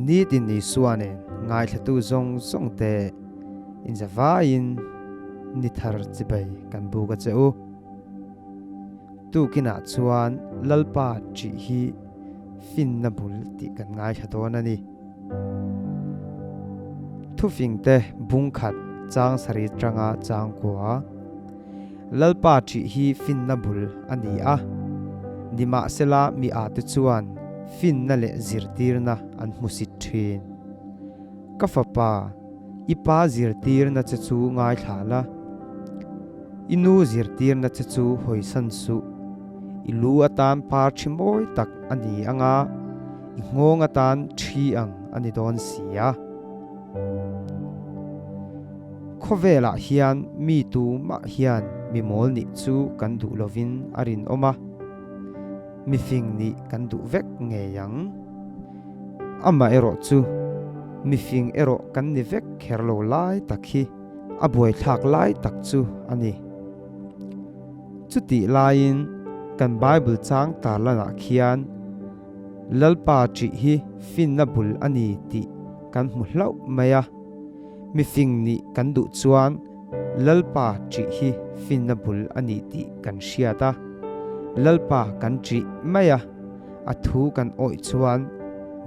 Nitin Isua nen ngaithlatu zawng zawng te inzavaiin ni thar chibai kan buk a che u. Tukinah chuan Lalpa ṭih hi finna bul tih kan ngaithla dawn a ni. Thufingte bungkhat chang sarih tanga changkua Lalpa ṭih hi finna bul a ni a, nimahsela mi ate chuan finna leh zirtirna an hmusit ṭhin. Ka fapa, i pa zirtirna che chu ngaithla la, i nu zirtirna che chu hawisan suh. I lu atan par ṭhi mawi tak a ni anga, i nghawng atan ṭhi ang a ni dawn si a. Khawvelah hian mi tu mah hian mi mawl nih chu kan duh lovin a rinawm a, mi fing nih kan duh vek ngei ang. Amaherawh chu mi fing erawh kan ni vek kher lo lai tak hi a buaithlak lai tak chu a ni. Chutih laiin kan Bible chang tarlanah khian Lalpa ṭih hi finna bul a ni tih kan hmu hlauh mai a. Mifing nih kan duh chuan Lalpa ṭih hi finna bul a ni tih kan hriat a. Lalpa kan ṭih mai a, a thu kan awih chuan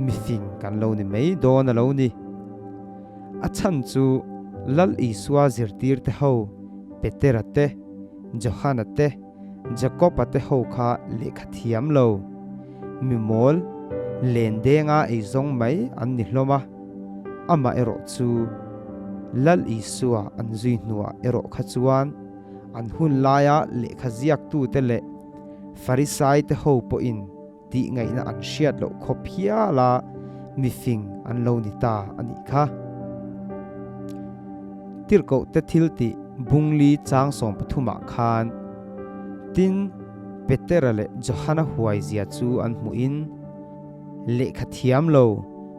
mifing kan lo ni mai dawn a lo ni. A chhan chu Lal Isua zirtirte ho Petera te, Johana te, Jakob-a te ho kha lehkha thiam lo, mi mawl, len denga ei zawng mai an ni hlawm a, amah erawh chu Lal Isua an zui hnuah erawh kha chuan an hun laia lehkha ziaktute leh Farisaite ho pawhin tih ngaihna an hriat loh khawp hial a mifing an lo ni ta a nih kha. Tirhkohte thil tih Bungli chang 13ah khan tin Petera leh Johana huai zia chu an hmuhin lehkha thiam lo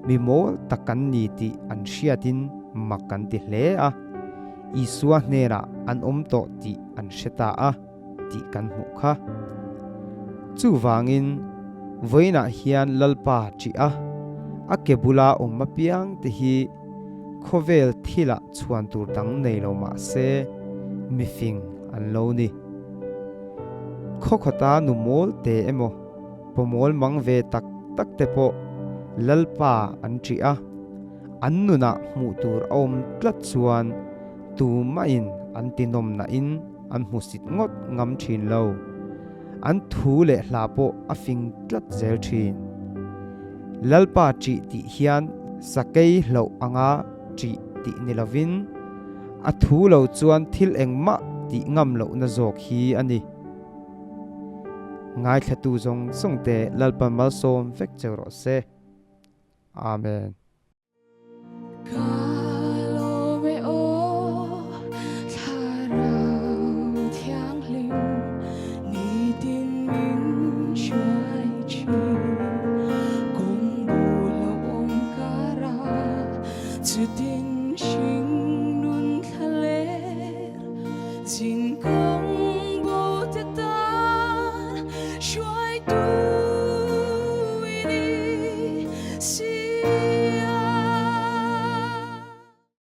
mi mawl tak kan ni tih an hriatin mak an ti hle a, Isua hnenah an awm tawh tih an hre ta a. tih kan hmuh kha. Chuvangin, vawiinah hian Lalpa ṭih a, a ke bula awm apiang te hi khawvel thilah chhuan tur dang nei lo mah se, mifing an lo ni. Khawkhawta nu mawl te emaw, pawmawl mang ve tak tak te pawh Lalpa an ṭih a, an nunah hmuh tur a awm tlat chuan tumahin an tinawmnahin An hmusit ngawt ngam thin lo. An thu leh hla pawh a fing tlat zel thin. Lalpa ṭih tih hian sakei hloh anga ṭih tih ni lovin, a thu lo chuan thil engmah tih ngam lohna zawk hi a ni. Ngaithlatu zawng zawng te Lalpa malsawm vek cheu rawh se. Amen.